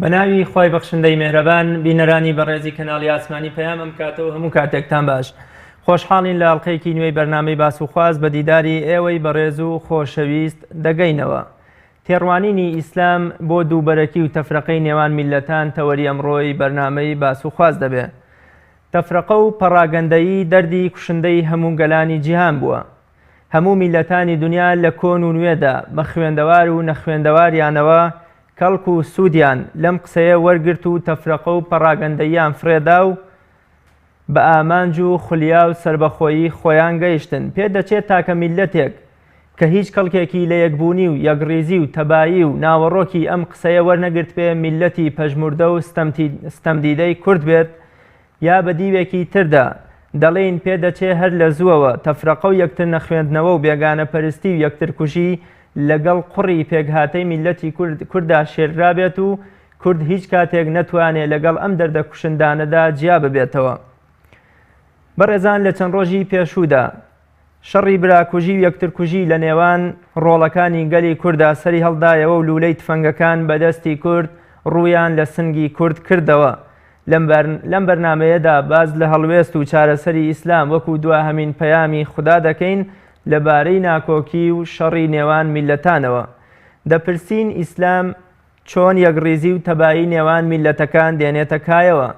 بەناوی خوای بەخشندەی مێهرەبان بینەرانی بەڕێزی کەناڵی ئاسمانی پەیام ئەم کاتە و هەموو کاتێکتان باش خۆشحاڵین لە ئەڵلقەیەکی نوێی بەرنامەی باس و خواز بە دیداری ئێوەی بەڕێز و خۆشەویست دەگەینەوە تێڕوانینی ئیسلام بۆ دووبەرەکی و تەفرەقەی نێوان میللەتان تەوەری ئەمڕۆی بەرنامەی باس و خواز دەبێ. تەفرەقە و پەڕاگەندەیی دەردی کوشندەی هەموو گەلانی جیهان بووە. هەموو میللەتانی دنیا لە کۆن و نوێدا بە خوێندەوار و نەخوێندەواریانەوە کەڵک و سوودیان لەم قسەیە وەرگرت و تەفرەقە و پەڕاگەندەییان فڕێدا و بە ئامانج و خولیا و سەربەخۆیی خۆیان گەیشتن. پێدەچێت تاکە میللەتێک کە هیچ کەڵکێکی لە یەکبوونی و یەکڕیزی و تەبایی و ناوەڕۆکی ئەم قسەیە وەرنەگرتبێ میللەتی پەژموردە و ستەمدیدەی کورد بێت یا بە دیوێکی تردا دەڵێین پێدەچێ هەر لە زووەوە تەفرەقە و یەکترنەخوێندنەوە و بێگانەپەرستی و یەکترکوژی لەگەڵ قوڕی پێکهاتەی میللەتی کورددا شێلرابێت و کورد هیچ کاتێک نەتوانێ لەگەڵ ئەم دەردە کوشندانەدا جیا ببێتەوە. بەڕێزان لە چەند ڕۆژی پێشوودا شەڕی براکوژی و یەکترکوژی لە نێوان ڕۆڵەکانی گەلی کورددا سەری هەڵدایەوە و لوولەی تفەنگەکان بە دەستی کورد ڕوویان لە سنگی کورد کردەوە. لەم بەرنامەیەدا باس لە هەڵوێست و چارەسەری ئیسلام وەکوو دواهەمین پەیامی خودا دەکەین لە بارەی ناکۆکی و شەڕی نێوان میللەتانەوە. دەپرسین ئیسلام چۆن یەکڕیزی و تەبایی نێوان میللەتەکان دێنێتە کایەوە؟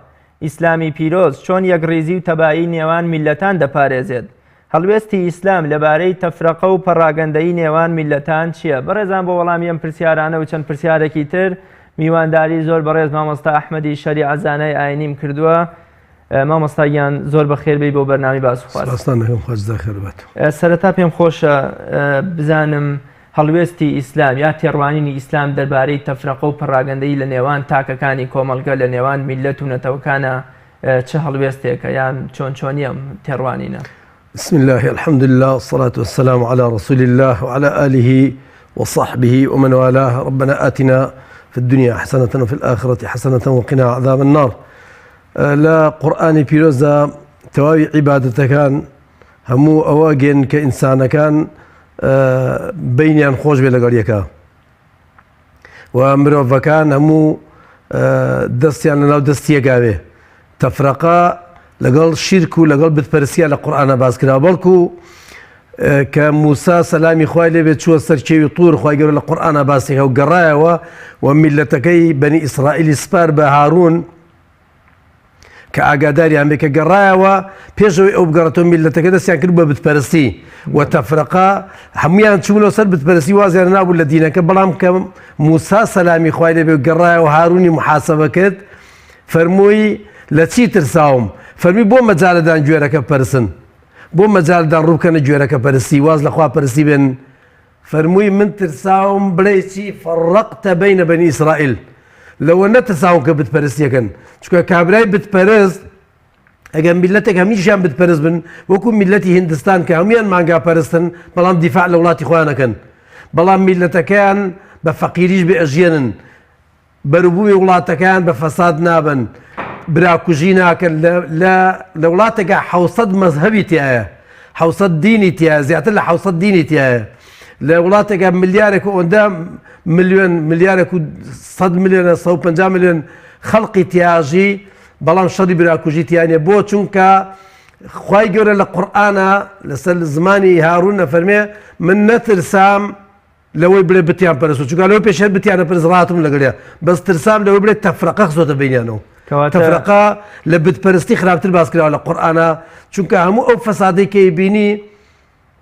ئیسلامی پیرۆز چۆن یەکڕیزی و تەبایی نێوان میللەتان دەپارێزێت؟ هەڵوێستی ئیسلام لەبارەی تەفرەقە و پەڕاگەندەیی نێوان میللەتان چییە؟ بەڕێزان بۆ وەڵامی ئەم پرسیارانە و چەند پرسیارێکی تر میوانداری زۆر بەڕێز مامۆستا ئەحمەدی شەریعە زانای ئاینیم کردووە. مامۆستا گیان زۆر بەخێر بێی بۆ بەرنامەی باس و خواست. سپاستان دەکەم خوا جزای خێر بات. سەرەتا پێم خۆشە بزانم هەڵوێستی ئیسلام یا تێڕوانینی ئیسلام دەربارەی تەفرەقە و پەڕاگەندەیی لە نێوان تاکەکانی کۆمەڵگە لە نێوان میللەت و نەتەوەکانا چ هەڵوێستێکە یان چۆن چۆنیە ئەم تێڕوانینە؟ بسم الله الحمد لله والصلاة والسلام على رسول الله وعلى آله وصحبه ومن والاه ربنا آتنا في الدنيا حسنة وفي الآخرة حسنة وقنا عذاب النار لە قورئانی پیرۆزدا تەواوی عیبادەتەکان هەموو ئەوە گەن کە ئینسانەکان بینیان خۆش بێ لەگەڵ یەکە و مرۆڤەکان هەموو دەستیان لەناو دەستیەکاوێ تەفرەقە لەگەڵ شیرک و لەگەڵ بتپەرسیە لە قورآانە باس کرا بەڵکو کە موسا سەلامی خوای لێبێت چووە سەر کێوی طور خوای گەورە لە قورآانە باسێکە و گەڕایەوە و میلەتەکەی بەنی ئیسرائیلی سپار بە هارون کە ئاگاداریان بێ کە گەڕایەوە پێشەوەی ئەو بگەڕێتەوە میللەتەکە دەستیان کرد بە بتپەرستی و تەفرەقە هەمویان چوونەوە سەر بتپەرستی وازیان نابوو لە دینەکە بەڵام کە موسا سەلامی خوای لێ بێ گەڕایەوە هارونی محاسبە کرد فەرمووی لە چی ترساوم فەرمی بۆ مەجالەدان گوێرەکە پەرسن بۆ مەجالدان ڕووبکەنە گوێرەکە پەرستی واز لە خوا پەرستی بێن فەرمووی من ترساوم بڵێی چی فرقت بین بنی اسرائیل لەوە نەترساوم کە بتپەرستیەکەن چونکە کابرای بتپەرست ئەگەر میلەتێک هەمیشیان بتپەرست بن وەکو میلەتی هندستان کە هەمویان مانگا پەرستن بەڵام دیفاع لە وڵاتی خۆیان ئەکەن بەڵام میلەتەکەیان بە فەقیریش بێ ئەژیەنن بەروبوومی وڵاتەکەیان بە فەساد نابەن، براکوژی ناکەن، لە لە وڵاتێکا حەوسەد مەزهەبی تیایە، حەوسەد دینی تیایە، زیاتر لە حەوسەد دینی تیایە. لە وڵاتێکا ملیارێک و ئەوەندە ملیۆن، ملیارێک و سەد ملیۆنە، 150 ملیۆن خەڵقی تیاژی، بەڵام شەڕی براکوژی تیا نییە. بۆ؟ چونکە خوای گەورە لە قورئانا لەسەر زمانی هارون ئەفەرمێ من نەترسام لەوەی بڵێ بتیان پەرستوە چونکە لەوە پێش هەر بتیانە پەرست ڕاتم لەگەڵیا بەس ترسام لەوەی بڵێ تەفرەقە خستۆتە بینیانەوە تەفرەقە لە بتپەرستی خراپتر باس کراوە لە قورئانا چونکە هەموو ئەو فەسادەی کە بینی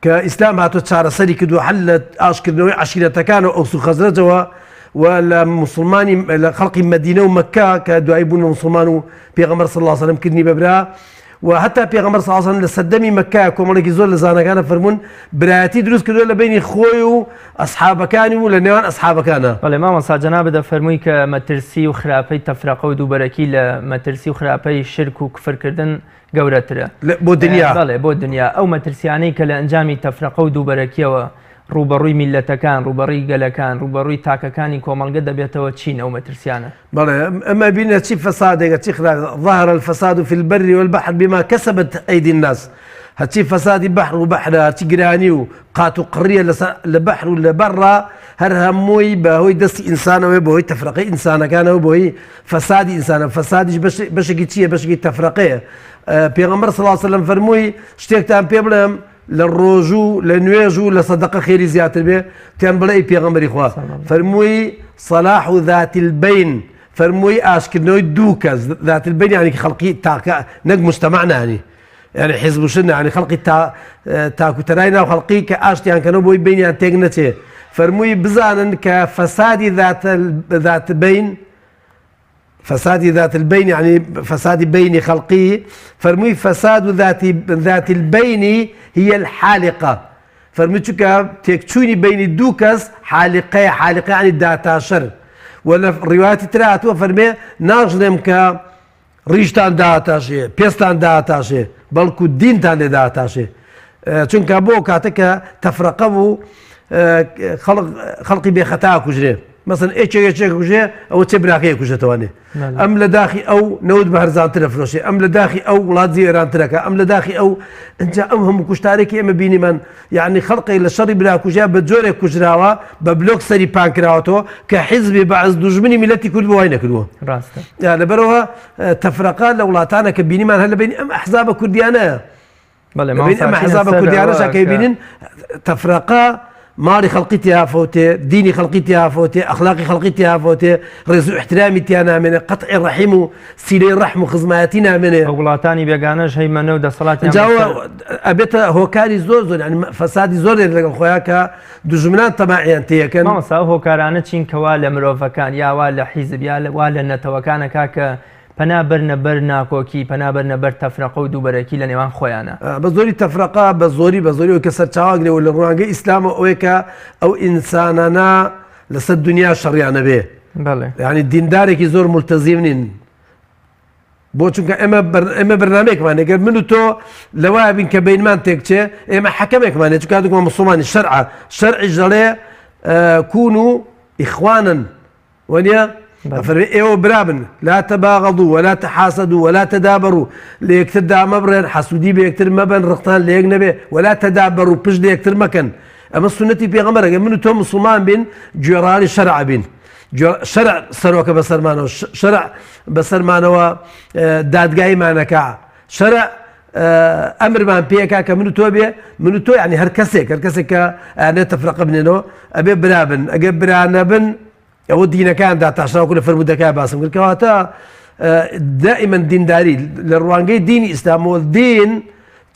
کە ئیسلام هاتۆ چارەسەری کردو حل لە ئاشکردنەوەی عشیرەتەکان و ئەوس و خەزرەجەوە و لە مسلمانی لە خەڵقی مەدینە و مەکە کە دوایی بوون مسلمان و پێغەمبەر صلی الله علیه و سلم کردنی بەبرا و هەتا پێغەمبەر صلی اللە علیه و سلم لە سەردەمی مەککە کۆمەڵێکی زۆر لە زاناکانە فەرموون برایەتی دروست کردووە لە بەینی خۆی و ئەسحابەکانی و لە نێوان ئەسحابەکانە. بەڵێ مامۆستا جەنابت دەفەرمووی کە مەترسی و خراپەی تەفرەقە و دووبەرەکی لە مەترسی و خراپەی شرک و کفر کردن گەورەترە. بۆ دنیا. بەڵێ بۆ دنیا ئەو مەترسیانەی کە لە ئەنجامی تەفرەقە و دووبەرەکیەوە ڕووبەڕووی میللەتەکان، ڕووبەڕووی گەلەکان، ڕووبەڕووی تاکەکانی کۆمەڵگە دەبێتەوە چین ئەو مەترسیانە؟ بەڵێ ئەمە بینە چی فەسادێکە چی خراپە ظهر الفساد في البر والبحر بما كسبت أيدي الناس. هەرچی فەسادی بەحر و بەحرە هەرچی گرانی و قات و قڕیە لەسەر لە بەحر و لە بەڕا هەر هەمووی بە هۆی دەستی ئینسانەوەی بە هۆی تەفرەقەی ئینسانەکانەوە بە هۆی فەسادی ئینسانە فەسادیش بەشێکی چییە بەشێکی تەفرەقەیە پێغەمبەر صلی الله علیه وسلم فەرمووی شتێکتان پێ بڵێم لە ڕۆژوو لە نوێژ و لە سەدەقە خێری زیاتر بێ تیان بڵێ ئەی پێغەمبەری خوا فەرمووی صلاح ذات البین فەرمووی ئاشکردنەوەی دوو کەس ذات البین یعنی خەڵکی تاکە نەک مجتمع نانی یعنی حزب و شت یعنی خەڵکی تا تاکو تەرای ناو خەڵقی کە ئاشتیان کەنەوە بۆی بینیان تێک نەچێ فەرمووی بزانن کە فەسادی ذات ذات بین فسادی ذات البین یعنی فسادی بینی خەڵقی فەرمووی فساد ذات ذات البین هي الحالقة فەرمووی چونکە تێکچوونی بینی دوو کەس حالقەیە حالقە یعنی داتاشەر و لە ڕیواتی ترا هاتووە فەرمێ ناژڵێم کە ڕیشتان داتاشێ پێستان داتاشێ بەڵکو دینتان لێ داتاشێ چونکە بۆ کاتە کە تەفرەقە بوو خەڵقی بێخەتا کوژرێ مەسن ئێکێک یەکێک کوژێ ئەوە چێ براکەی کوژێتوانێ ئەم لە داخی ئەو نەوت بە هەرزانترە فرۆشێ ئەم لە داخی ئەو وڵات زیێرانترەکە ئەم لە داخی ئەو ئەجا ئەم هەموو کوشتارێکی ئێمە بینیمان یعنی خەڵقێک لە شەڕی براکوژیا بە جۆرێک کوژراوە بە بلۆک سەری پانکراوەتەوە کە حیزبی بەعس دوژمنی میلەتی کورد بۆ وای نەکردووە ڕاستە لەبەرەوە تەفرەقە لە وڵاتانە کە بینیمان هەر لە بینی ئەم ئەحزابە کوردیانەیە بەڵێ ئەم حەزابە کوردیانەشا کە بینین تەفرەقە ماڵی خەڵقی تیافەوتێ دینی خەڵقی تیافەوتێ ئەخلاقی خەڵقی تیافەوتێ ڕێز و احترامی تیا نامێنێ قەتعی ڕەحیم و سیلەی ڕەحم و خزمایەتی نامێنێ وڵاتانی بێگانەش هەیمەنە و دەسەڵاتی جاوە ئەبێتە هۆکاری زۆر زۆر یعنی فەسادی زۆر دێت لەگەڵ خۆیان کە دوژمنان تەماعیان تێیەکەن مامۆستا ئەو هۆکارانە چین کەوا لە مرۆڤەکان یا وا لە حیزب یا وا لە نەتەوەکانەکا کە پەنا بەرنە بەر ناکۆکی، پەنا بەرنە بەر تەفرەقە و دووبەرەکی لە نێوان خۆیانا. بە زۆری تەفرەقە، بە زۆری بە زۆری ئەوەی کە سەرچاوە ئەگرێ و لە ڕوانگەی ئیسلامەوە ئەوەیە کە ئەو ئینسانانە لەسەر دونیا شەڕیان ئەبێ. بەڵێ. یانی دیندارێکی زۆر مولتەزیم نین. بۆ چونکە ئێمە ئێمە بەرنامەیەکمان هەیە گەر من و تۆ لەوە بین کە بینمان تێکچێ ئێمە حەکەمێکمان هەیە چونکە هەردووکمان موسڵمانی شەرعە شەرعیش دەڵێ كونوا إخوانا وەنیە؟ ئەفەرمێ ئێوە برابن لا تباغضوا ولا تحاسدوا ولا تدابروا لە یەکتر دامەبڕێن حەسوودی بە یەکتر مەبەن ڕقتان لە یەک نەبێ ولا تدابروا پشت لە یەکتر مەکەن ئەمە سوننەتی پێغەمبەرە گەر من و تۆ مسوڵمان بین گوێڕایەڵی شەرع بین شەرع سەرۆکە بەسەرمانەوە شەرع بەسەرمانەوە دادگاییمانەکە شەرع ئەمرمان پێکا کە من و تۆ بێ من و تۆ ینی هەر کەسێک هەر کەسێک کە ئەیانێت تەفرەقە بنێنەوە ئەبێ برابن ئەگەر برا نەبن ئەوە دینەکان داتاشراوکو لە فەرموودەکە باسم کرد کەواتە دائما دینداری لە ڕوانگەی دینی ئیسلامەوە دین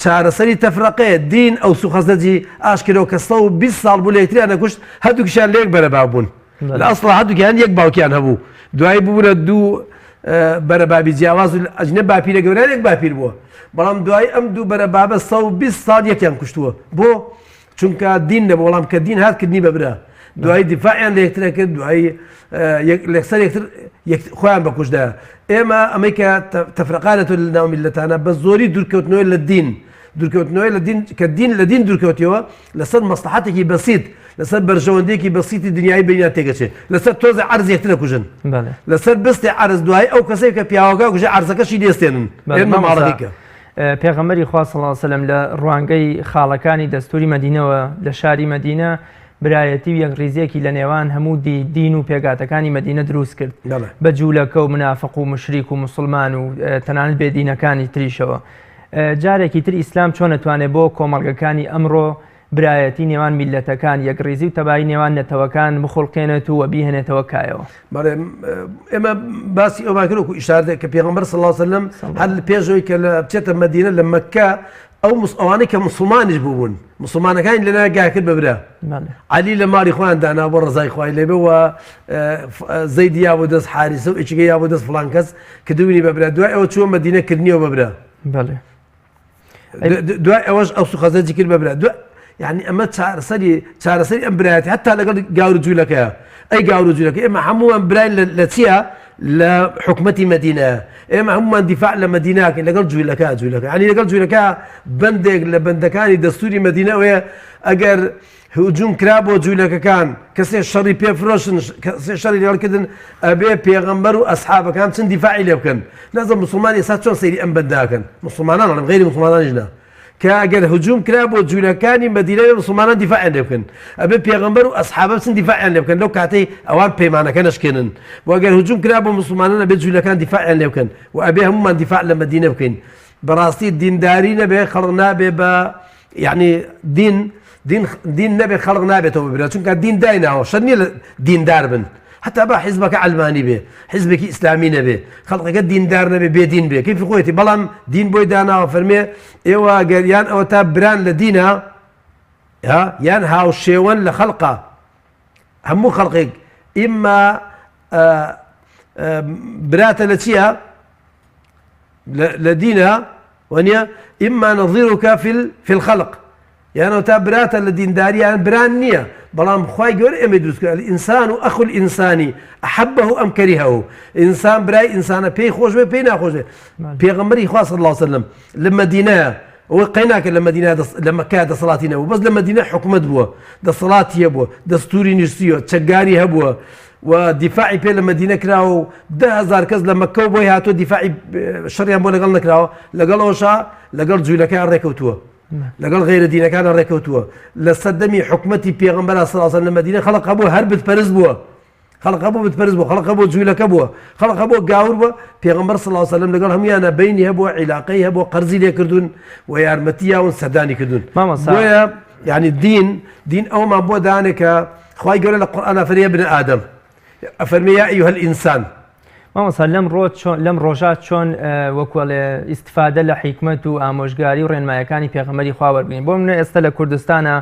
چارەسەری تەفرەقەیە دین ئەو سوخەزەجی ئاشکرەوە کە 120 ساڵ بوو لە یەکتریان نەکوشت هەردووکیان لێک بەرەبا بوون لە ئەسڵا هەردووکیان یەک باوکیان هەبوو دوایی بوونە دوو بەرەبابی جیاواز و ئەجنە باپیرە گەورەیان یەک باپیر بووە بەڵام دوای ئەم دوو بەرەبابە 120 ساڵ یەکیان کوشتووە بۆ چونکە دین نەبوو بەڵام کە دین هات کردنی بە برا دوایی دیفاعیان لە یەکترە کرد دوایی لەسەر یەکتر خۆیان بەکوشدا ئێمە ئەمەی کە تەفرەقانەتۆ لە ناو میللەتانە بە زۆری دوورکەوتنەوەی لە دین دوورکەوتنەوەی لە دین کە دین لە دین دوورکەوتیەوە لەسەر مەسلحەتێکی بەسیت لەسەر بەرژەوەندێکی بەسیتی دنیای بینیان تێگەچێ لەسەر تۆزە عەرز یەکترە کوژن لەسەر بستێ عەرز دوایی ئەو کەسێک کە پیاوەکە کوژە عەرزەکەشی لێستێنن ئێمە ماڵەکە پێغەمبەری خوا صلی اللە علیە وسلم لە ڕوانگەی خاڵەکانی دەستوری مەدینەوە لە شاری مەدینە برایەتی و یەکڕیزیەکی لە نێوان هەموو دی دین و پێکهاتەکانی مەدینە دروست کرد بە جوولەکە و منافق و مشریک و موسڵمان و تەنانەت بێدینەکانی تریشەوە جارێکی تر ئیسلام چۆن ئەتوانێت بۆ کۆمەڵگەکانی ئەمڕۆ برایەتی نێوان میللەتەکان، یەکڕیزی و تەبایی نێوان نەتەوەکان بخوڵقێنێت و وەبیهێنێتەوە کایەوە. بەڵێ ئێمە باسی ئەومان کرد وەکو ئیشارە کە پێغەمبەر صلی الله علیه وسلم هەر پێش ئەوەی کە لە بچێتە مەدینە لە مەککە ئەو ئەوانەی کە مسلمانیش بوون مسلمانەکانی لە ناگا کرد بە برا عەلی لە ماڵی خۆیان دانا بۆ ڕەزای خوای لێبێ و زەید یا بۆ دەست حاریسە و ئیچگە یا بۆ دەست فڵان کەس کردوونی بە برا دوای ئەوە چووە مەدینە کردنیەوە بە برا. بەڵێ. دوای ئەوەش ئەوس و خەزرەجی کرد بە برا یعنی ئەمە چارەسەری چارەسەری ئەم برایەتی هەتا لەگەڵ گاور و جوولەکەیە ئەی گاور و جوولەکە ئێمە هەمووان برای لە چییە لە حکومەتی مەدینە ئێمە هەمومان دیفاع لە مەدیناکەین لەگەڵ جوولەکە جوولەکە ینی لەگەڵ جوولەکە بەندێک لە بەندەکانی دەستوری مەدینە ئەوەیە ئەگەر هجوم کرا بۆ جوولەکەکان کەسێ شەڕی پێ فرۆشن کەسێ شەڕی لەگەڵ کردن ئەبێ پێغەمبەر و ئەسحابەکان چن دیفاعی لێ بکەن نازم مسلمان ئێستا چۆن سەیری ئەم بەنداکەن مسلمانان ئەڵێم غەیری مسلمانانیش نا کە ئەگەر هجوم کرا بۆ جوولەکانی مەدینە مسلمانان دیفاعیان لێ بکەن، ئەبێ پێغەمبەر و ئەسحابە بچن دیفاعیان لێ بکەن لەو کاتەی ئەوان پەیمانەکە نەشکێنن. و ئەگەر هجوم کرا بۆ مسلمانان ئەبێ جوولەکان دیفاعیان لێ بکەن و ئەبێ هەمومان دیفاع لە مەدینە بکەین. بەڕاستی دینداری نەبێ خەڵک نابێ بە یعنی دین دین دین نەبێ خەڵک نابێتەوە ببرا، چونکە دین دایناوە شەر نییە لە دیندار بن. حتا با حیزبەکە عەلمانی بێ، حیزبێکی ئیسلامی نەبێ، خەڵکەکە دیندار نەبێ، بێدین بێ، کەیفی خۆیەتی، بەڵام دین بۆی داناوە فەرمێ ئێوە گەر یان ئەوە تا بران لە دینە یان هاوشێوەن لە خەڵقە، هەموو خەڵقێک ئیمما براتە لە چییە؟ لە دینە وەنیە ئیمما نظیرک فی الخلق، یان تا براتە لە دینداریان بران نییە، بەڵام خوای گەورە ئێمەی دروست کرد، الانسان اخو الانسان احبه ام کرهه، ئینسان برای ئینسانە پێی خۆش بێ پێی ناخۆش بێ. پێغەمبەری خوا صلی الله علیه وسلم لە مەدینە ئەوەی قەی ناکرد لە مەدینە لە مەکە دەسەڵاتی نەبوو، بەس لە مەدینە حکومەت بووە، دەسەڵاتی هەبووە، دەستوری نووسیوە، چەکگاری هەبووە و دیفاعی پێ لە مەدینە کراوە و 10,000 کەس لە مەککەوە بۆی هاتووە دیفاعی شەڕیان بۆ لەگەڵ نەکراوە، لەگەڵ ئەوشا لەگەڵ جوولەکەیان ڕێکەوتووە، لەگەڵ غەیرە دینەکانە ڕێکەوتووە. لە سەردەمی حکومەتی پێغەمبەر صلی الله علیه وسلم لە مەدینە خەڵک هەبوو هەر بتپەرست بووە، خەڵک هەبوو بتپەرست بووە، خەڵک هەبوو جوولەکە بووە، خەڵک هەبوو گاور بووە. پێغەمبەر صلی الله علیه وسلم لەگەڵ هەمویانە بینی هەبووە، عیلاقەی هەبووە، قەرزی لێکردوون و یارمەتی یاون، سەردانی کردوون. مامۆستا بۆیە یعنی دین دین ئەومان بۆ دانێ کە خوای گەورە لە قورئانا فەرمێ ابن ئادەم، ئەفەرمێ یا ایها الانسان. مامۆستا لەم ڕۆ چۆن لەم ڕۆژە چۆن وەکوڵێ ئیسیفادە لە حیکمەت و ئامۆژگاری و ڕێنمایەکانی پێغەمبەری خوا وەربگرین؟ بۆ منە ئێستا لە کوردستانە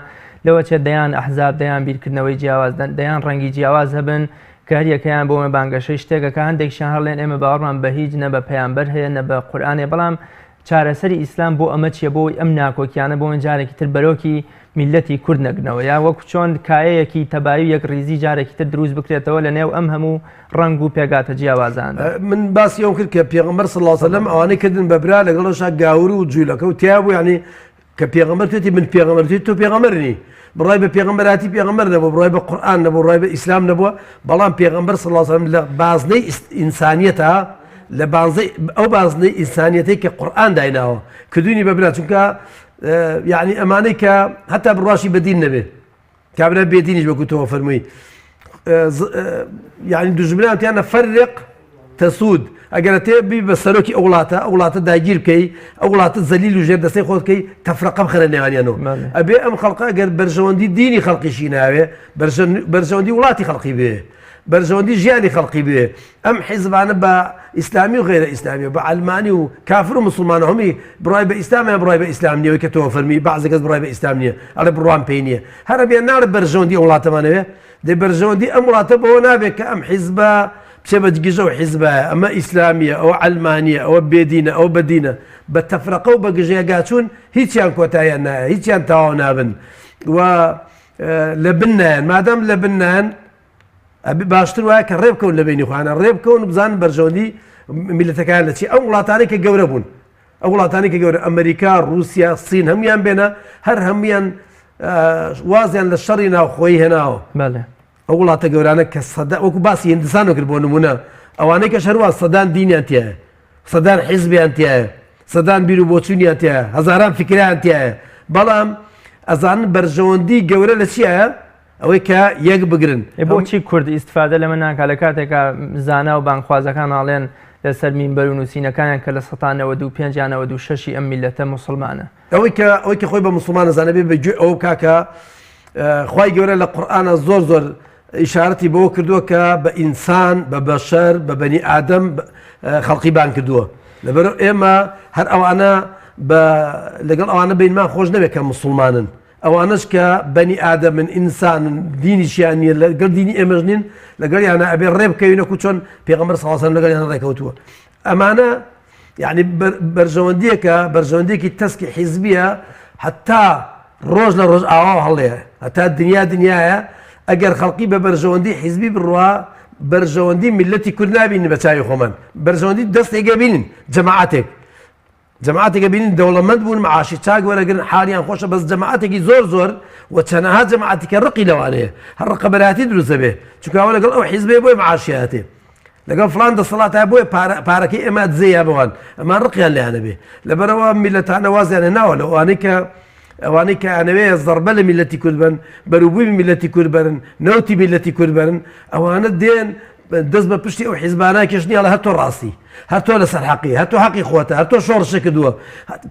لەوە چێت دەیان ئەحزاب، دەیان بیرکردنەوەی جیاواز، دەیان ڕەنگی جیاواز هەبن کە هەریەکەیان بۆ مە بانگەشەی شتێکەکە، هەندێکشیان هەڵێن ئێمە باوەڕمان بە هیچ نە بە پەیامبەر هەیە نە بە قورئانێ. بەڵام چارەسەری ئیسلام بۆ ئەمە چییە؟ بۆ ئەم ناکۆکیانە بۆ من جارێکی تر بەرۆکی میلەتی کورد نەگرنەوە، یا وەکو چۆن کایەیەکی تەبایی و یەکڕیزی جارێکی تر دروست بکرێتەوە لە نێو ئەم هەموو ڕەنگ و پێگاتە جیاوازاندا؟ من باسی ئەوم کرد کە پێغەمبەر صلی الله علیه وسلم ئەوانەی کردن بە برا، لەگەڵەشا گاور و جوولەکە و تیا بوو. یعنی کە پێغەمبەر توێتی من پێغەمبەر توێتی تۆ پێغەمبەر نی، بڕای بە پێغەمبەراتی پێغەمبەر نەبوو، بڕای بە قورئان نەبوو، بڕای بە ئیسلام نەبووە، بەڵام پێغەمبەر صلی الله علیه وسلم لە بازنەی ئینسانیەتە، لە بازنەی ئەو بازنەی ئینسانیەتەی کە قورئان دایناوە کردوونی بە برا. چونکە یعنی ئەمانەی کە هەتا بڕواشی بە دین نەبێ، کابرا بێدینیش وەکو تۆ فەرمووی یعنی دوژمنان تیانە فەرق تەسوود، ئەگەر تێ بی بە سەرۆکی ئەو وڵاتە، ئەو وڵاتە داگیر بکەی، ئەو وڵاتە زەلیل و ژێر دەستەی خۆت بکەی، تەفرەقە بخەرە نێوانیانەوە. ئەبێ ئەم خەڵقە ئەگەر بەرژەوەندی دینی خەڵقیشی ناوێ، بەرژەوەندی وڵاتی خەڵقی بێ، بەرژەوەندی ژیانی خەڵقی بێ. ئەم حیزبانە بە ئیسلامی و غێرە ئیسلامی، بە عەلمانی و کافر و مسلمان، هەمی بڕای بە ئیسلام یان بڕای بە ئیسلام نییە، کە تۆ فەرمی بەعزێک کەس بڕای بە ئیسلام نییە، ئەڵێ بڕوام پێی نییە. هەر ئەبێ ناڵێ بەرژەوەندی ئەو وڵاتەمانەوێ، دەی بەرژەوەندی ئەم وڵاتە بەوە نابێت کە ئەم حیزبە بچێ بە گژە و حیزبە، ئەمە ئیسلامیە، ئەوە عەلمانیە، ئەوە بێدینە، ئەوە بەدینە، بە تەفرەقە و بە گژێگاچوون هیچیان کۆتاییان نایە، هیچیان تەواو نابن و لە بن نایەن. مادام لە بن نایەن ئەبێ باشتر وایە کە ڕێ بکەون لە بینی خۆیانە، ڕێ بکەون و بزانن بەرژەوەندی میللەتەکان لە چی. ئەو وڵاتانەی کە گەورە بوون، ئەو وڵاتانی کە گەورە، ئەمریکا، رووسیا، سین، هەمویان بێنە، هەر هەمویان وازیان لە شەڕی ناوخۆیی هێناوە. ئەو وڵاتە گەورانە کە سەدا وەکو باسی هندستان کرد بۆ نمونە، ئەوانەی کەش هەروە سەدان دینیان تایە، سەدان حیزبیان تایە، سەدان بیر و بۆچوونیان تایە، هەزاران فکریان تایە، بەڵام ئەزانن بەرژەوەندی گەورە لە چیایە؟ ئەوەی کە یەک بگرن. بۆچی کورد ئیسیفادە لەمە ناکا لە کاتێکا زانا و بانگخوازەکان ئاڵێن لەسەر مینبەر و نووسینەکانیان کە لە 95% یا 96 ئەم میلەتە مسلمانە؟ ئەوەی کە ئەوەی کە خۆی بە مسلمان ئەزانێ بێ بە گوێ ئەوە بکا کە خوای گەورە لە قورئانە زۆر زۆر ئیشارەتی بەوە کردووە کە بە ئینسان، بە بەشەر، بە بەنی ئادەم خەڵقی بان کردووە. لەبەر ئێمە هەر ئەوانە بە لەگەڵ ئەوانە بینمان خۆش نەبێت کە مسلمانن، ئەوانەش کە بەنی ئادەمن، ئینسانن، دینیشیان نییە، لەگەڵ دینی ئێمەش نین، لەگەڵیانە ئەبێ ڕێ بکەوین وەکو چۆن پێغەمبەر صلی الله علیه و سلم لەگەڵیان ڕێکەوتووە. ئەمانە یعنی بەرژەوەندیەکە، بەرژەوەندیەکی تەسکی حیزبیە، هەتا ڕۆژ لە ڕۆژ ئاوا هەڵەیە، هەتا دنیا دنیاە. ئەگەر خەڵقی بە بەرژەوەندی حیزبی بڕوا، بەرژەوەندی میلەتی کورد نابینن بە چاوی خۆمان، بەرژەوەندی دەستێکە بینن، جەماعەتێک جەماعەتێکە بینن دەوڵەمەند بوون، معاشی چاک وەرەگرن، حالیان خۆشە، بەس جەماعەتێکی زۆر زۆر و چەنەها جەماعەتی کە ڕقی لەوانەیە، هەر ڕقەبەراتی دروست دەبێ، چونکە ئەوە لەگەڵ ئەو حیزبەیە بۆی معاشیاتێ. لەگەڵ فڵان دەسەڵاتە بۆیە پارە پارەکەی ئێمە دزەیە بەوان ئەمان ڕقیان لێیانە بێ لەبەرەوە میلەتانە وازیان هێناوە لە ئەوانەی کە ئەوانەی کە ئەنەوێ زەربە لە میلەتی کورد بن بەروبووی میلەتی کورد بەرن نەوتی میلەتی کورد بەرن ئەوانە دێن دەست بە پشتی ئەو حیزبانە کێشنی ئەڵێ هەر تۆ ڕاستی هەر تۆ لەسەر حەقی هەر تۆ حەقی خۆتە هەر تۆ شۆڕشی کردووە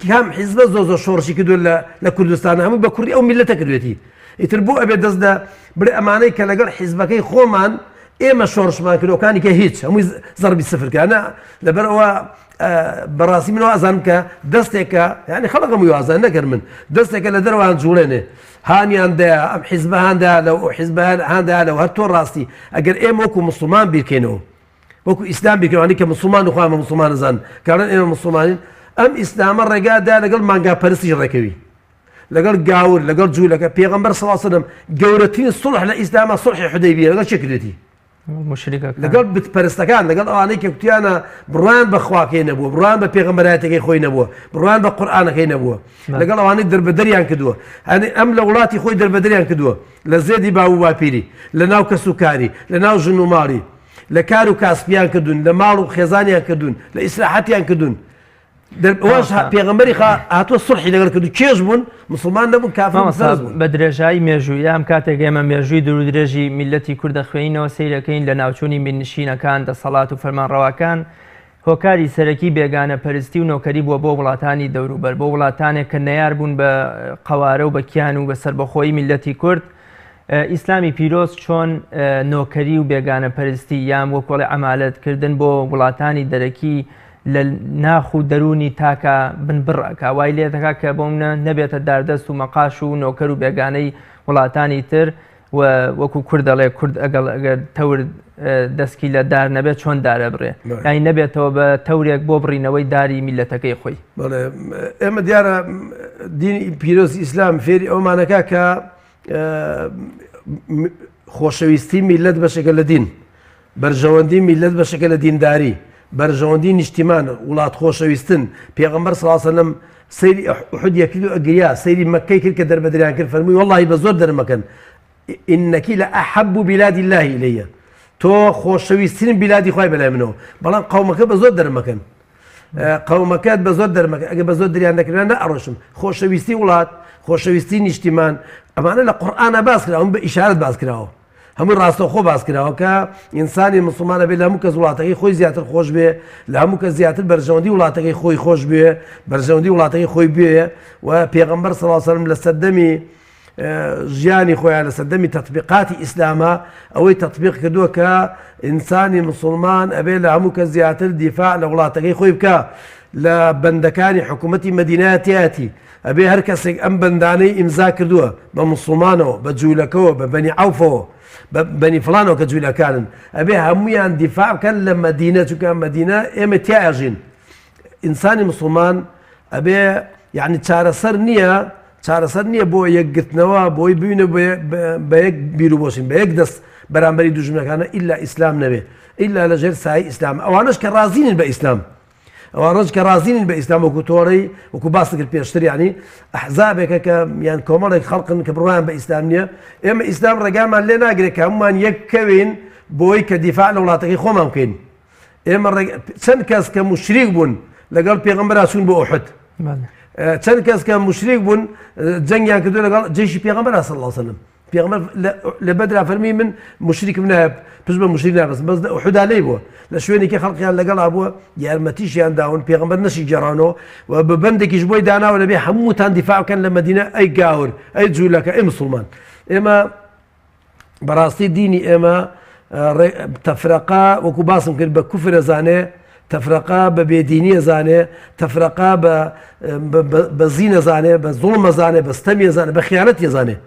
کام حیزبە زۆر زۆر شۆڕشی کردووە لە کوردستان هەموو بە کوڕی ئەو میلەتە کردوێتی ئیتر بۆ ئەبێ دەست لە بڵێ ئەمانەی کە لەگەڵ حیزبەکەی خۆمان ئێمە شۆڕشمان کردەکانی کە هیچ هەمووی زەربی سفرکانە لەبەر ئەوە بەڕاستی من وازانم کە دەستێکە یعنی خەڵک هەمووی وازان نەکرد من دەستێکە لە دەروان جوڵێنێ هانیان دەیا ئەم حیزبە هاندا لەو ئەو حیزبە هاندا لەو هەر تۆ ڕاستی ئەگەر ئێمە وەکو مسلمان بیرکەینەوە وەکو ئیسلام بیرکەوانی کە مسلمان و خۆیان بە مسلمان زان کاڵێن ئێمە مسلمانین ئەم ئیسلامە ڕێگا دا لەگەڵ مانگا پەرستیش ڕێکەوی لەگەڵ گاور لەگەڵ جوولەکە پێغەمبەر صلی الله علیه وسلم گەورەترین سوڵح لە ئیسلامە سوڵحی حودەیبیە لەگەڵ چێ کردێتی لەگەڵ بتپەرستەکان لەگەڵ ئەوانەی کە کوتیانە بڕوایان بە خواکەی نەبووە بڕوایان بە پێغەمبەرایەتەکەی خۆی نەبووە بڕوایان بە قورئانەکەی نەبووە لەگەڵ ئەوانەی دەربەدەریان کردووە هەنی ئەم لە وڵاتی خۆی دەربەدەریان کردووە لە زێدی باو و باپیری لە ناو کەس و کاری لە ناو ژن و ماڵی لە کار و کاسپیان کردوون لە ماڵ و خێزانیان کردوون لە ئیسراحەتیان کردوون واش پێغەمبەری خوا هاتووە سوڵحی لەگەڵ کردو کێش بوون مسلمان نەبوون کافر مامۆستا بە درێژایی مێژوو یام کاتێک ئێمە مێژووی دوور و درێژی میللەتی کورد دەخوێنینەوە سەیرەکەین لە ناوچوونی میرنشینەکان دەسەڵات و فەرمانڕەواکان هۆکاری سەرەکی بێگانە پەرستی و نۆکەری بووە بۆ وڵاتانی دەوروبەر بۆ وڵاتانێک کە نەیار بوون بە قەوارە و بە کیان و بە سەربەخۆیی میللەتی کورد ئیسلامی پیرۆز چۆن نۆکەری و بێگانە پەرستی یان وەکۆڵی عەمالەت کردن بۆ وڵاتانی دەرەکی لە ناخ و دەروونی تاکا بنبڕ ئەکا وای لێ دەکا کە بۆ منە نەبێتە داردەست و مەقاش و نۆکەر و بێگانەی وڵاتانی تر و وەکو کورد دەڵێ کورد ئەگەڵ ئەگەر تەور دەسکی لە دار نەبێت چۆن دارە بڕێ یانی نەبێتەوە بە تەورێک بۆ بڕینەوەی داری میلەتەکەی خۆی. بەڵێ ئێمە دیارە دینی پیرۆزی ئیسلام فێری ئەومانەکە کە خۆشەویستی میلەت بەشێکە لە دین بەرژەوەندی میلەت بەشێکە لە دینداری بەرژەوەندی نیشتیمان وڵات خۆشەویستن پێغەمبەر صلی الله علیه وسلم سەیری ئوحد یەکرد و ئەگریا سەیری مەکەی کرد کە دەربەدریان کرد فەرمووی وەڵڵاهی بە زۆر دەرمەکەن ئینەکی لە ئەحەب بلاد الله ئیلیە تۆ خۆشەویستترین بیلادی خوای بەلای منەوە بەڵام قەومەکە بە زۆر دەرمەکەن قەومەکەت بە زۆر دەرمەکە ئەگە بە زۆر دریان نەکردان نە ئەڕۆشم خۆشەویستی وڵات خۆشەویستی نیشتیمان ئەمانە لە قورئانە باس کراون بە ئیشارەت باس کراوە هەمووی ڕاستەوخۆ باس کراوە کە ئینسانی مسلمان ئەبێ لە هەموو کەس وڵاتەکەی خۆی زیاتر خۆش بێ لە هەموو کەس زیاتر بەرژەوەندی وڵاتەکەی خۆی خۆش بێ بەرژەوەندی وڵاتەکەی خۆی بێ و پێغەمبەر صلی الله علیه وسلم لە سەردەمی ژیانی خۆیان لە سەردەمی تەطبیقاتی ئیسلامە ئەوەی تەطبیق کردووە کە ئینسانی مسلمان ئەبێ لە هەموو کەس زیاتر دیفاع لە وڵاتەکەی خۆی بکە لە بەندەکانی حکوومەتی مەدینایەتیەتی ئەبێ هەر کەسێک ئەم بەندانەی ئیمزا کردووە بە موسڵمانەوە بە جوولەکەوە بە بەنی عەوفەوە بە بەنی فڵانەوە کە جوولەکانن ئەبێ هەمویان دیفاع بکەن لە مەدینە چونکە مەدینە ئێمە تیا ئەژین ئینسانی مسلمان ئەبێ یعنی چارەسەر نییە چارەسەر نییە بۆ یەکگرتنەوە بۆی بووینە بە یەک بیر و بۆچین بە یەک دەست بەرامبەری دوژمنەکانە ئیلا ئیسلام نەبێ ئیلا لەژێر سای ئیسلام ئەوانش کە ڕازینن بە ئیسلام ئەوانەش کە ڕازی نین بە ئیسلام وەکو تۆڕی وەکو باست کرد پێشتر یعنی ئەحزابێکە کە یان کۆمەڵێک خەڵقن کە بڕوایان بە ئیسلام نییە ئێمە ئیسلام ڕێگامان لێ ناگرێت کە هەمومان یەک کەوین بۆی کە دیفاع لە وڵاتەکەی خۆمان بکەین ئێمە چەند کەس کە مشریک بوون لەگەڵ پێغەمبەرا چوون بۆ ئوحد چەند کەس کە مشریک بوون جەنگیان کردو لەگەڵ جێشی پێغەمبەر صلی الله علیه وسلم پێغەمبەر لە بەدرا فەرمی من مشریکم نایە پشت بە مشریک نابەستم بەس لە ئوحودا لێی بووە لە شوێنێکی خەڵقیان لەگەڵا بووە یارمەتیشیان داون پێغەمبەر نەشی گێڕانەوە و بە بەندێکیش بۆی داناوە دەبێ هەمووتان دیفاع بکەن لە مەدینە ئەی گاور ئەی جوولەکە ئەی مسوڵمان ئێمە بەڕاستی دینی ئێمە تەفرەقە وەکو باسم کرد بە کوفرە زانێ تەفرەقە بە بێدینیە زانێ تەفرەقە بە زینە زانێ بە زوڵمە زانێ بە ستەمیە زانێ بە خیانەتیە زانێ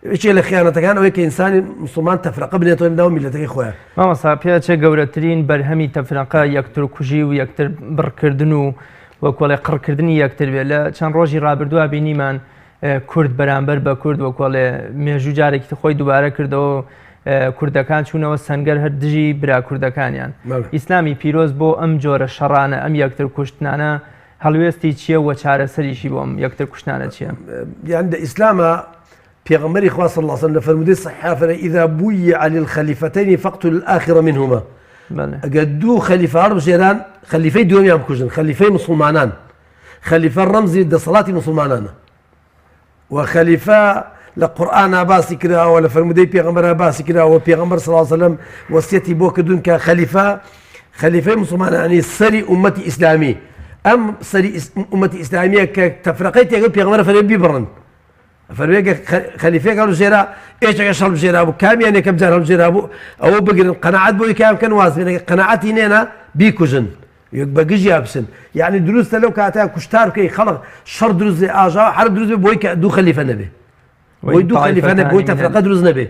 یەکێ لە خیانەتەکان ئەوەی کە ئینسانی مسوڵمان تەفرەقە بنێتەوە لەناو میللەتەکەی خۆیان. مامۆستا پێ ئەچێ گەورەترین بەرهەمی تەفرەقە یەکتر کوژی و یەکتر بڕکردن و وەکۆڵێ قڕکردنی یەکتر بێ لە چەند ڕۆژی ڕابردووە بینیمان کورد بەرامبەر بە کورد وەکۆڵێ مێژوو جارێکی خۆی دووبارە کردەوە کوردەکان چوونەوە سەنگەر هەر دژی برا کوردەکانیان ئیسلامی پیرۆز بۆ ئەم جۆرە شەڕانە ئەم یەکتر کوشتنانە هەڵوێستی چیە وە چارەسەریشی بۆ ئەم یەکتر کوشتنانە چیە؟ یان دە ئیسلامە پێغەمبەری خوا صلی الله علیه وسلم لە فەرموودەی صحیحا فەرمی اذا بویع للخلیفتین فاقتلوا الاخر منهما. ئەگەر دوو خەلیفە هەڵبژێران خەلیفەی دووەمیان بکوژن، خەلیفەی موسڵمانان، خەلیفە ڕەمزی دەسەڵاتی موسڵمانانە و خەلیفە لە قورئانا باسی کراوە، لە فەرموودەی پێغەمبەرا باسی کراوە، پێغەمبەر صلی الله علیه وسلم وەسیەتی بۆ کردوون کە خەلیفە خەلیفەی موسڵمانانی سەری ئومەتی ئیسلامی، ئەم سەری ئومەتی ئیسلامیە کە تەفرەقەی تێکرد پێغەمبەر فەرمی بیبڕن. فەرمووی گەر خەلیفەیەک هەڵبژێرا یەکێکەش هەڵبژێرا بوو کامیان یەکەم جار هەڵبژێرا بوو ئەوە بگرن قەناعەت بۆی کام بکەن واز بێنن ئەگەر قەناعەتی نێنا بیکوژن یەک بە گژیا بچن یعنی دروستە لەو کاتە کوشتار بکەی خەڵک شەڕ دروست بێ ئاژاوە حەرب دروست بێ بۆی کە دوو خەلیفە نەبێ بۆی دوو خەلیفە نەبێ بۆی تەفرەقە دروست نەبێ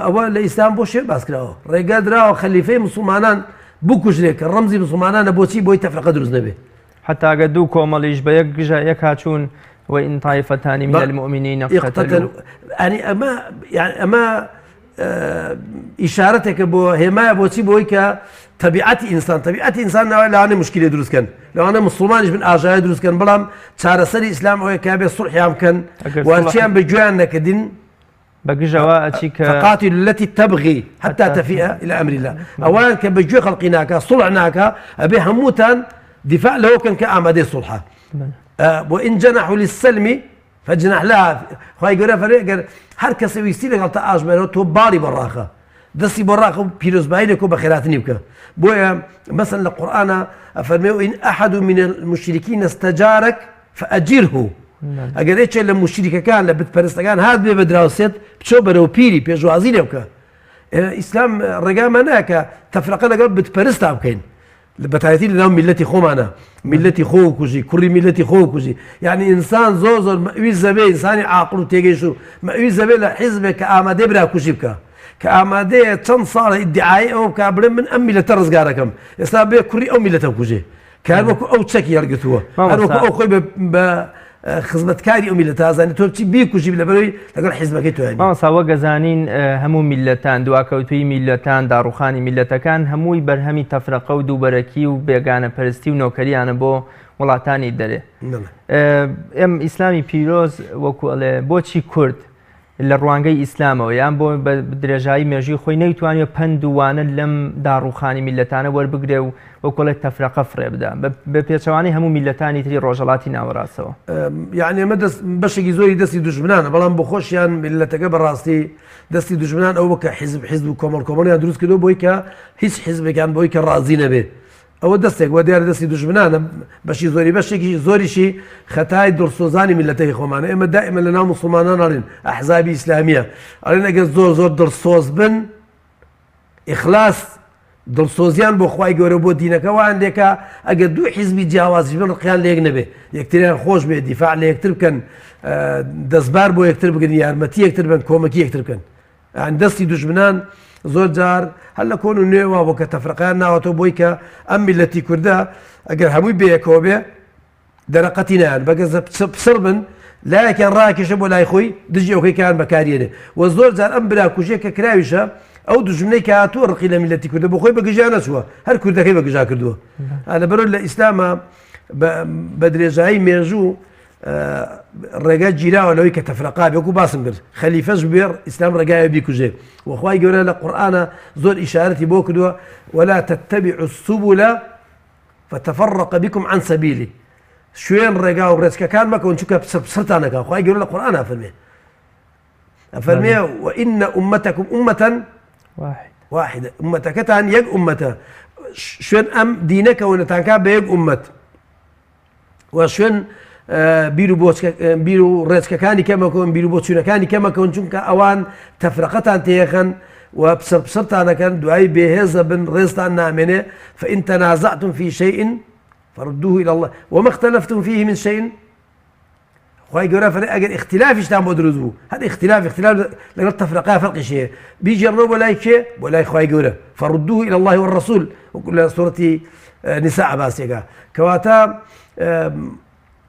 ئەوە لە ئیسلام بۆ شێ باس کراوە ڕێگا دراوە خەلیفەی مسلمانان بکوژرێ کە ڕەمزی مسلمانانە بۆچی بۆی تەفرەقە دروست نەبێ. حەتا گەر دوو کۆمەڵیش بە یەک گژە یەکا چوون، وإن طائفتان من المؤمنین اقتتلوا. یانی ئەمە یانی ئەمە ئیشارەتێکە بۆ هێمایە بۆچی بۆی کە تەبیعەتی ئینسان تەبیعەتی ئینسان ناوە لەوانەیە مشکلێ دروست کەن لەوانە مسلمانیش بن ئاژاوە دروست کەن بەڵام چارەسەری ئیسلام ئەوەیە کە بێ سوڵحیان بکەن وەرچیان بە گوێیان نەکردین بە گژەوە ئەچی کە فقاتل التي تبغي حتى تفيء الى امر الله ئەوان کە بە گوێ خەڵقی ناکا سوڵح ناکا ئەبێ هەمووتان دیفاع لەوە بکەن کە ئامادەی سوڵحە وإن جنحوا للسلم فاجنح لها خوای گەورە فەرمووی ئەگەر هەر کەسێ ویستی لەگەڵ تا ئاش بێنەوە تۆ باڵی بۆ ڕاخە دەستی بۆ ڕاخە و پیرۆزبایی لێکۆ بەخێراتنی بکە بۆیە مەسەن لە قورئانە ئەفەرمێ وإن أحد من المشركين استجارك فأجره ئەگەر یەکێ لە موشریکەکان لە بتپەرستەکان هات بێ بە دراوسێت بچۆ بەرەو پیری پێشوازی لێ بکە ئیسلام ڕێگامان ناکە تەفرەقە لەگەڵ بتپەرستا بکەین بەتایەتی لەناو میلەتی خۆمانە میلەتی خۆ کوژی کوڕی میلەتی خۆ کوژی یعنی ئینسان زۆر زۆر مەوی زەبێ ئینسانی عاقڵ و تێگەیش و مەوی زەبێ لە حیزبێک کە ئامادەی برا کوژی بکە کە ئامادەیە چەند ساڵە ئیدعای ئەوە بکە بڵێ من ئەم میلەتە ڕزگارەکەم ئێستا بێ کوڕی ئەو میلەتە بکوژێ کە هەر وەکو ئەو چەکی هەڵگرتووە هەر وەکو ئەو خۆی بە خزمەتکاری ئەو میللەتە ئازانی تۆ چی بیکوژی لەبەرەوەی لەگەڵ حیزبەکەی تۆیانی. مامۆستا وەک ئەزانین هەموو میللەتان دواکەوتوویی میللەتان داڕوخانی میللەتەکان هەمووی بەرهەمی تەفرەقە و دووبەرەکی و بێگانە پەرستی و نۆکەریانە بۆ وڵاتانی دەرێ ئێم ئیسلامی پیرۆز وەکو ئەڵێ بۆچی کورد لە ڕوانگەی ئیسلامەوە یان بۆ بە درێژایی مێژووی خۆی نەیتوانیوە پەند و وانە لەم داڕووخانی میللەتانە وەربگرێ و وەکوڵێ تەفرەقە فڕێ بدا بە پێچەوانەی هەموو میللەتانی تری ڕۆژهەڵاتی ناوەڕاستەوە. یەعنی ئەمە دەست بەشێکی زۆری دەستی دوژمنانە بەڵام بۆ خۆشیان میللەتەکە بەڕاستی دەستی دوژمنان ئەوە کە حیزب حیزب و کۆمەڵ کۆمەڵیان دروست کردو بۆی کە هیچ حیزبێکیان بۆی کە ڕازی نەبێ ئەوە دەستێک وە دیارە دەستی دوژمنانە بەشی زۆری بەشێکی زۆریشی خەتای دڵسۆزانی میلەتەکەی خۆمانە ئێمە دائیمە لە ناو موسڵمانان ئەڵێن ئەحزابی ئیسلامیە ئەڵێن ئەگەر زۆر زۆر دڵسۆز بن ئیخلاص دڵسۆزیان بۆ خوای گەورە بۆ دینەکە وان لێکا ئەگەر دوو حیزبی جیاوازیش بن ڕقیان لێک نەبێ یەکتریان خۆش بێ دیفاع لە یەکتر بکەن دەستبار بۆ یەکتر بگرن یارمەتی یەکتر بن کۆمەکی یەکتر بکەن یانی دەستی دوژمنان زۆر جار هەر لە کۆن و نوێ وا بۆ کە تەفرەقەیان ناوەتەوە بۆی کە ئەم میلەتی کوردە ئەگەر هەمووی بەیەکەوە بێ دەرەقەتی نایان بەگەزە پسڕ بن لایەکیان ڕاکێشە بۆ لای خۆی دژی ئەوکەی بەکاریێنێ و زۆر جار ئەم براکوژیە کە کراویشە ئەو دوژمنەی کە هاتووە ڕقی لە میلەتی کوردە بۆ خۆی بەگژیا نەچووە هەر کوردەکەی بەگژا کردووە لەبەرەوە لە ئیسلامە بە درێژایی مێژوو ڕێگا گیراوە لەوەی کە تەفرەقا بێ وەکو باسم کرد خەلیفەش بێ ئیسلام ڕێگایە بیکوژێ وەخوای گەورە لە قورئانە زۆر ئیشارەتی بۆ کردووە ولا تتبعوا السبل فتفرق بكم عن سبيله شوێن ڕێگا و ڕێچکەکان مەکەون چونکە پسرتان نەکا خوای گەورە لە قورئان ئەفەرمێ ئەفەرمێ وإن أمتكم أمة واحدة ئومەتەکەتان یەک ئومەتە شوێن ئەم دینەکەونەتانکا بە یەک ئومەت و شوێن بیر و بیر و ڕێچکەکانی کەمەکەون بیر و بۆچوونەکانی کەمەکەون چونکە ئەوان تەفرەقەتان تێخەن و پسەر پسەرتانەکەن دوایی بێهێزە بن ڕێزتان نامێنێ فإن تنازعتم في شيء فردوه إلى الله وما اختلفتم فيه من شيء خوای گەورە فەرمی ئەگەر ئیختلافیشتان بۆ دروست بوو هەر ئیختلاف ئیختلاف لەگەڵ تەفرەقا فەرقیش هەیە بیگێڕنەوە بۆ لای کێ بۆ لای خوای گەورە فردوه إلى الله والرسول وەکو لە سورەتی نساء باسێکە کەواتە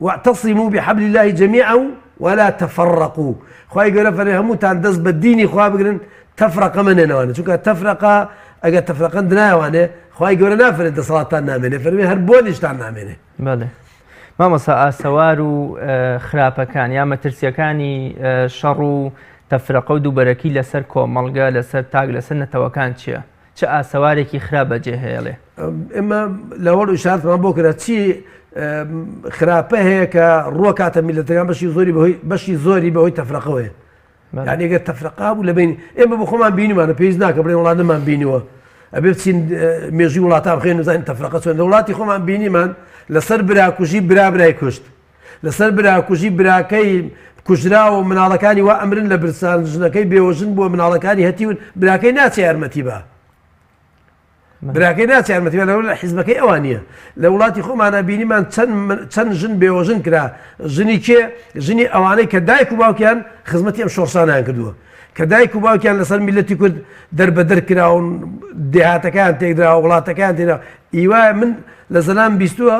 واعتصموا بحبل الله جميعا ولا تفرقوا خوای گەورە فەرمی هەمووتان دەست بە دینی خوا بگرن تەفرەقە مەنێنەوانێ چونکە تەفرەقە ئەگەر تەفرەقەن دنایەوانێ خوای گەورە نافەرێت دەسەڵاتتان نامێنێ فەرمی هەر بۆنیشتان نامێنێ. بەڵێ مامۆستا ئاسەوار و خراپەکان یا مەترسیەکانی شەڕ و تەفرەقە و دووبەرەکی لەسەر کۆمەڵگە لەسەر تاک لەسەر نەتەوەکان چییە؟ چ ئاسەوارێکی خراپ بەجێ هێڵێ؟ ئێمە لەوەڵ ئیشارەتمان بۆ کرا چی خراپە هەیە کە ڕووەکاتە میلەتەکان بەشی زۆری بەهۆی بەشی زۆری بەهۆی تەفرەقەوەیە. یعنی ئەگەر تەفرەقا بوو لە بین ئێمە بۆ خۆمان بینیمانە پێویست ناکە بڵێن وڵات نەمان بینیوە ئەبێ بچین مێژوی وڵاتان بخێن وزانین تەفرەقە چۆن لە وڵاتی خۆمان بینیمان لەسەر براکوژی برا برای کوشت لەسەر براکوژی براکەی کوژراوە و مناڵەکانی وا ئەمرن لە برسان ژنەکەی بێوەژن بووە مناڵەکانی هەتیون براکەی ناچێ یارمەتی بە براکەی ناچێ یارمەتی بە لە حیزبەکەی ئەوان نییە لە وڵاتی خۆمانە بینیمان چەند چەند ژن بێوەژن کرا ژنی کێ ژنی ئەوانەی کە دایک و باوکیان خزمەتی ئەم شۆڕشانیان کردووە کە دایک و باوکیان لەسەر میلەتی کورد دەربەدەر کراون دێهاتەکان تێکدراوە وڵاتەکان تێدا ئیوایە من لە زەلام بیستووە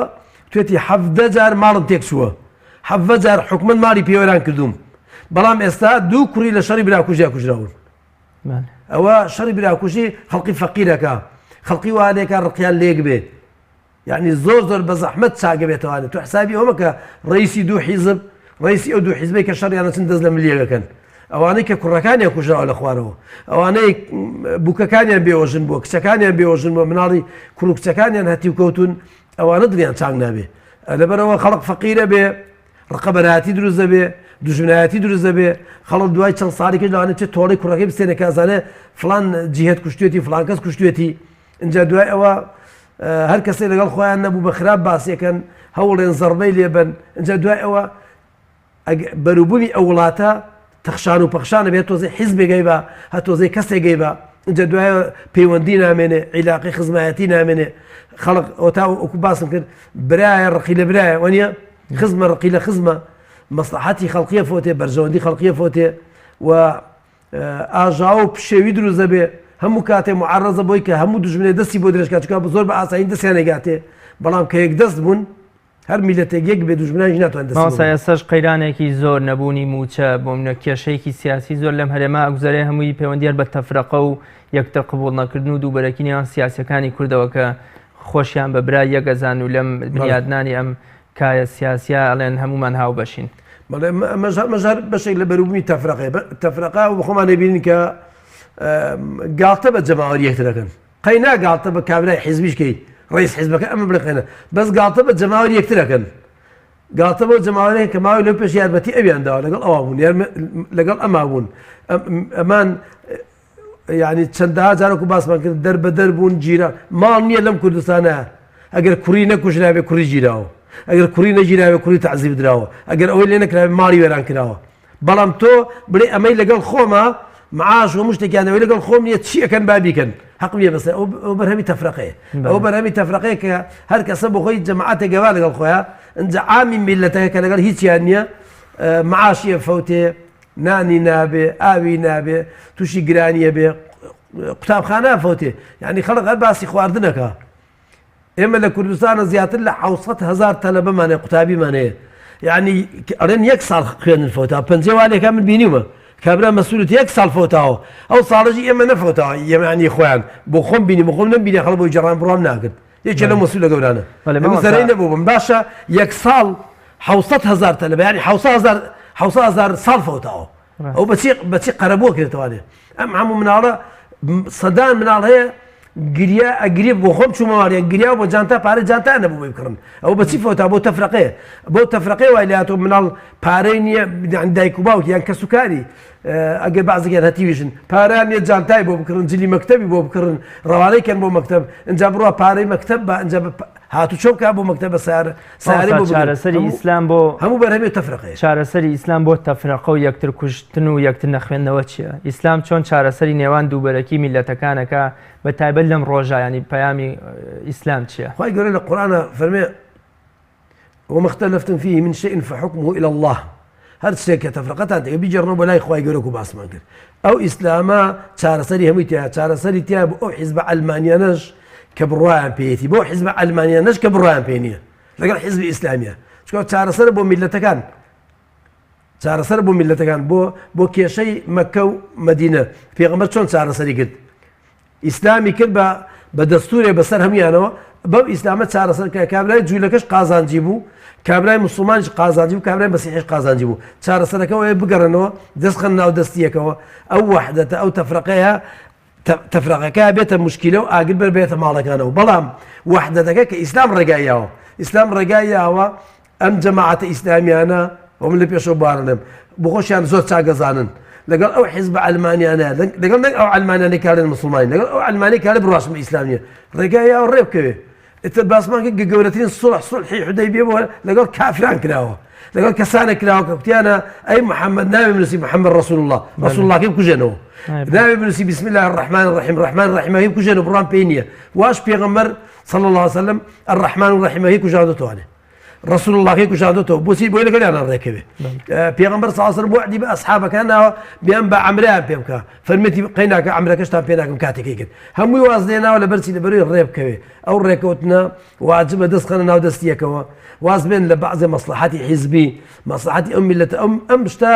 توێتی 17 جار ماڵم تێکچووە 17 جار حکومت ماڵی پێوەران کردوم بەڵام ئێستا دوو کوڕی لە شەڕی براکوژیا کوژراون ئەوە شەڕی براکوژی خەڵقی فەقیرەکە خەڵقی وانێکە ڕقیان لێک بێ یعنی زۆر زۆر بە زەحمەت چاگە بێتوانێت تو حسابی ئەوە کە ڕئیسی دوو حیزب ڕئیسی ئەو دوو حیزبەی کە شەڕیانە چن دەست لە ملیەکەن ئەوانەی کە کوڕەکانیان کوژراوە لە خوارەوە ئەوانەی بووکەکانیان بێوەژن بووە کچەکانیان بێوەژن بووە مناڵی کوڕ و کچەکانیان هەتیو کەوتون ئەوانە دڵیان چاک نابێ لەبەرەوە خەڵک فەقیرە بێ ڕقەبەرایەتی دروست دەبێ، دوژمنایەتی دروست دەبێ، خەڵک دوای چەند ساڵێکیش لەوانەیە بچێت تۆڵەی کوڕەکەی بستێنێ کە ئەزانێ فڵان جیهەت کوشتوێتی فڵان کەس کوشتوێتی ئینجا دوای ئەوە هەر کەسێک لەگەڵ خۆیان نەبوو بە خراپ باسیەکەن هەوڵێن زەڕبەی لێبن ئینجا دوای ئەوە بەروبوومی ئەو وڵاتە تەخشان و پەخشانە بێت تۆزێ حیزبێگەی بە هە تۆزێ کەسێگەی بە اینجا دوای پەیوەندی نامێنێ عیلاقی خزمایەتی نامێنێ خەڵک ئەوتا وەکو باسم کرد برایە ڕقی لە برایە وەنیە خزمە ڕقی لە خزمە مەسڵەحەتی خەڵقیە فۆتێ بەرژەوەندی خەڵقیە فۆتێ و ئاژاوە و پشێوی دروست دەبێ هەموو کاتێ معرەزە بۆی کە هەموو دژمنێ دەستی بۆ درێژکات چونکە زۆر بە ئاسایی دەستیان نەگاتێ بەڵام کە یەک دەست بوون هەر میلەتێک یەک بێ دوژمنانیش ناتوان دەستی مامۆستا ئێستاش قەیرانێکی زۆر نەبوونی مووچە بۆ منە کێشەیەکی سیاسی زۆر لەم هەرێمە ئەگوزەرێ هەمووی پەیوەندیان بە تەفرەقە و یەکتر قبوڵ نەکردن و دووبەرەکی نێوان سیاسیەکانی کوردەوە کە خۆشیان بە برای یەک ئەزان و لەم بنیادنانی ئەم کایە سیاسیە ئەڵێن هەموومان هاوبەشین. بەڵێ ئەمەش هەر بەشێک لە بەروبوومی تەفرەقەیە تەفرەقە و خۆمان دەبینین کە گاڵتە بە جەماوەری یەکتر دەکەن قەی نا گاڵتە بە کابرای حیزبیش کەی ڕئیس حیزبەکە ئەمە بڵێ قەینە بەس گاڵتە بە جەماوەری یەکتر دەکەن گاڵتە بەو جەماوەرەیە کە ماوەی لەو پێش یارمەتی ئەویان داوە لەگەڵ ئەوا بوون لەگەڵ ئەما بوون ئەمان یعنی چەندەها جارەکو باسمان کرد دەربەدەر بوون گیرا ماڵ نییە لەم کوردستانە ئەگەر کوڕی نەکوژرابێ کوڕی گیراوە ئەگەر کوڕی نەگیراوێ کوڕی تعزیب دراوە ئەگەر ئەوەی لێ نەکراوێ ماڵی وێران کراوە بەڵام تۆ بڵێ ئەمەی لەگەڵ خۆمە معاش و مشتێکیان ئەوەی لەگەڵ خۆم نییە چی ئەکەن با بیکەن حەق نییە بەسەر ئەو بەرهەمی تەفرەقەیە ئەو بەرهەمی تەفرەقەیە کە هەر کەسە بۆ خۆی جەماعەتێک گەوا لەگەڵ خۆیان ئینجا عامی میللەتەکە کە لەگەڵ هیچیان نییە معاشی ئەفەوتێ نانی نابێ ئاوی نابێ تووشی گرانیە بێ قوتابخانە فەوتێ یعنی خەڵک هەر باسی خواردنەکە ئێمە لە کوردستانە زیاتر لە 600 هزار تەلەبەمانێ قوتابیمان هەیە یعنی ئەڵێن یەک ساڵ خوێندن فەوتا پەنجێ والێکە من بینیومە کابرا مەسولت یەک ساڵ فەوتاوە ئەو ساڵەژی ئێمە نەفەوتاوە یەمانی خۆیان بۆ خۆم بینی بۆ خۆم نەمبینی خەڵک بۆی جەڕان بڕوام ناکرد یەکێ لەو مەسولە گەورانە زەرەی نەبوو بم باشە یەک ساڵ حوسەت هزار تەلەبە یانی حوسە هزار حوسە هزار ساڵ فەوتاوە ئەو بەچی بەچی قەرەبووە کرێتوانێ ئەم هەموو مناڵە سەدان مناڵ هەیە گریا ئەگری بۆ خۆم چوومە ماڵیان گریا بۆ جانتا پارە جانتا نەبوو بۆی بکڕن ئەو بەچی فەوتا بۆ تەفرەقەیە بۆ تەفرەقەی وای لاتۆ مناڵ پارەی نییە دایک و باوک یان کەسوکاری ئەگەر بەعزێکیان هەتیویشن پارەیان نیە جانتای بۆ بکڕن جلی مەکتەبی بۆ بکڕن ڕەوانەی کەن بۆ مەکتەب ئینجا بڕوا پارەی مەکتەب بە ئینجا هاتوچۆ بکا بۆ مەکتەب بە سەیارە سەیارەی بۆ بگرن چارەسەری ئیسلام بۆ هەموو بەرهەمی تەفرەقەیە. چارەسەری ئیسلام بۆ تەفرەقە و یەکتر کوشتن و یەکتر نەخوێندنەوە چیە؟ ئیسلام چۆن چارەسەری نێوان دووبەرەکی میللەتەکانەکا بە تایبەت لەم ڕۆژە یانی پەیامی ئیسلام چیە؟ خوای گەورە لە قورئانا فەرمێ وما اختلفتم فیه من شیء فحکمه الی اللە هەر شتێک کە تەفرەقەتان تێکرد بیگێڕنەوە بۆ لای خوای گەورە وەکو باسمان کرد ئەو ئیسلامە چارەسەری هەمووی تیا چارەسەری تیا بۆ ئەو حیزبە عەلمانیانەش کە بڕوایان پێیەتی بۆ حیزبە عەلمانیانەش کە بڕوایان پێ نییە لەگەڵ حیزبی ئیسلامیە چونکە چارەسەرە بۆ میللەتەکان چارەسەر بۆ میللەتەکان بۆ بۆ کێشەی مەکە و مەدینە پێغەمبەر چۆن چارەسەری کرد ئیسلامی کرد بە بە دەستورێ بەسەر هەمویانەوە بەو ئیسلامە چارەسەر کرا کابرای جوولەکەش قازانجی بوو کابرای مسلمانیش قازانجی بوو کابرای مەسیحیش قازانجی بوو چارەسەرەکە ئەوەیە بگەڕێنەوە دەست خەن ناو دەستی یەکەوە ئەو وەحدەتە ئەو تەفرەقەیە تەفرەقەکە بێتە مشکلە و ئاگر بەر بێتە ماڵەکانەوە. بەڵام وەحدەتەکە کە ئیسلام ڕێگای یاوە، ئیسلام ڕێگای یاوە ئەم جەماعەتە ئیسلامیانە و من لە پێشەوە بارنم بۆ خۆشیان زۆر چاگەزانن لەگەڵ ئەو حیزب عەلمانیانە، لەگەڵ نەک ئەو عەلمانیانەی کارن مسلمانی، لەگەڵ ئەو عەلمانی کارە بڕواشم ئیسلامیە ڕێگای یاوە ڕێ بکەوێ. ئیتر باسمان کرد کە گەورەترین سوڵح سوڵحی حودەیبیە بووە لەگەڵ کافران کراوە، لەگەڵ کەسانێک کراوە کە کوتیانە ئەی محەممەد ناوی بنووسی محەممەد ڕەسوول الله، ڕەسوول اللهکەی بکوژێنەوە، ناوی بنووسی بسم الله الرحمن الرحیم، ڕەحمان ڕەحیمەکەی بکوژێنەوە، بڕوام پێی نییە. واش پێغەمبەر صلی الله علیه وسلم الرحمن الرحیمەکەی کوژاندوتوانێ، ڕەسوول اللهکەی کوژاندوتەوە، بۆچی بۆی لەگەڵیان ڕێکەوێ. پێغەمبەر صلی الله علیه وسلم وعدی بە ئەصحابەکان ناوە بیان بە عەمرەیان پێ بکە، فەرمێتی قەیناکە عەمرەکەشتان پێ ناکەم کاتێکی کرد هەمووی واز لێناوە لەبەر چی؟ لەبەروی ڕێ بکەوێ. ئەو ڕێکەوتنە واجبە دەست خەنە ناو دەستیەکەوە، واز بێن لە بەعزێ مەسڵەحەتی حیزبی، مەسڵەحەتی ئەم میللەتە. ئەم شتە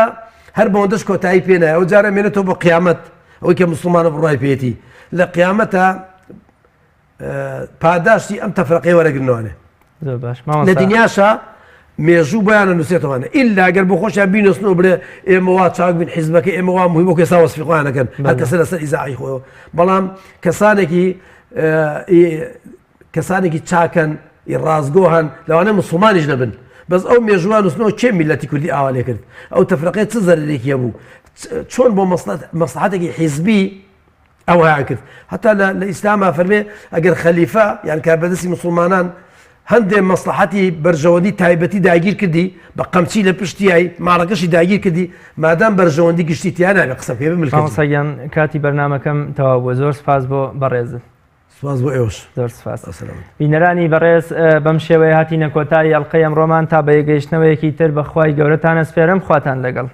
هەر بەوەندەش کۆتایی پێ نایە، ئەو جارە مێنێتەوە بۆ قیامەت. ئەوەی کە مسلمانە بڕوای پێیەتی لە قیامەتە پاداشتی ئەم تەفرەقەی وەرەگرنەوانێ. زۆر باش لە مامۆستا. دنیاشا مێژوو بۆیانە نووسێتەوانە، ئیلا گەر بۆ خۆشیان بینووسنەوە بڵێ ئێمە وا چاک بین حیزبەکە ئێمە وا مهمە وەکو ئێستا وەسفی خۆیان ئەکەن، هەر کەسە لەسەر ئیزاعی خۆیەوە. بەڵام کەسانێکی چاکەن، ڕاستگۆ هەن، لەوانەیە مسلمانیش نەبن، بەس ئەو مێژووان نووسنەوە کێ میلەتی کوردی ئاوا لێ کرد، ئەو تەفرەقەی چ زەرەرێکی هەبوو، چۆن بۆ مەسڵەحەتێکی حیزبی ئەوهایان کرد. هەتا لە ئیسلاما فەرمێ ئەگەر خەلیفە یان کاربەدەستی مسلمانان هەندێ مەسڵەحەتی بەرژەوەندی تایبەتی داگیر کردی بە قەمچی لە پشتیای ماڵەکەشی داگیر کردی، مادام بەرژەوەندی گشتی تیا نابێ قسە بکەی، بە ملکەتی. مامۆستا گیان کاتی بەرنامەکەم تەواو بووە، زۆر سپاس بۆ بەڕێزت. سپاس بۆ ئێوەش. زۆر سپاس. ئەسلام. بینەرانی بەڕێز بەم شێوەیە هاتینە کۆتایی ئەڵلقەی ئەمڕۆمان، تا بە یەکگەیشتنەوەیەکی تر بە خوای گەورەتان ئەسپێرم، خواتان لەگەڵ.